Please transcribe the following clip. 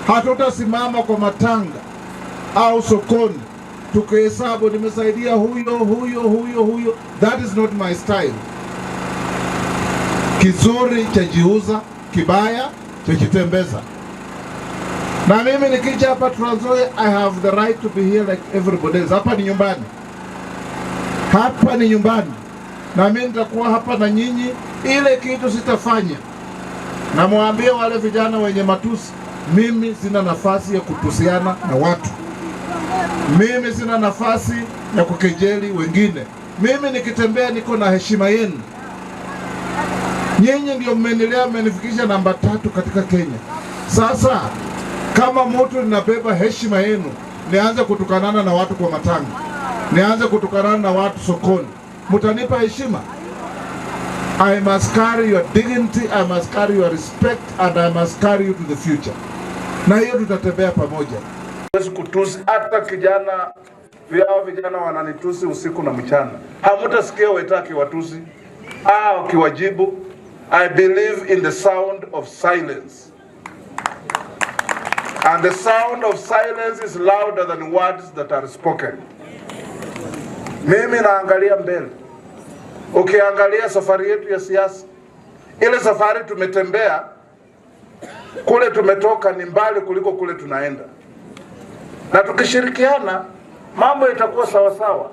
Hatutasimama kwa matanga au sokoni tukihesabu nimesaidia huyo, huyo, huyo, huyo. That is not my style. Kizuri chajiuza, kibaya chajitembeza. Na mimi nikija hapa Trans Nzoia, I have the right to be here like everybody else. Hapa ni nyumbani, hapa ni nyumbani, na mimi nitakuwa hapa na nyinyi. Ile kitu sitafanya, namwambia wale vijana wenye matusi, mimi sina nafasi ya kutusiana na watu. Mimi sina nafasi ya kukejeli wengine. Mimi nikitembea niko na heshima yenu. Nyinyi ndio mmenilea, mmenifikisha namba 3 katika Kenya. Sasa kama mtu ninabeba heshima yenu, nianze kutukanana na watu kwa matanga, nianze kutukanana na watu sokoni, mtanipa heshima? I must carry your dignity, I must carry your respect and I must carry you to the future. Na hiyo tutatembea pamoja. Huwezi kutusi hata kijana vyao, vijana wananitusi usiku na mchana. Hamutasikia Weta akiwatusi au akiwajibu. I believe in the sound of silence. And the sound of silence is louder than words that are spoken. Mimi naangalia mbele. Ukiangalia safari yetu ya siasa, ile safari tumetembea, kule tumetoka ni mbali kuliko kule tunaenda, na tukishirikiana mambo itakuwa sawa sawa.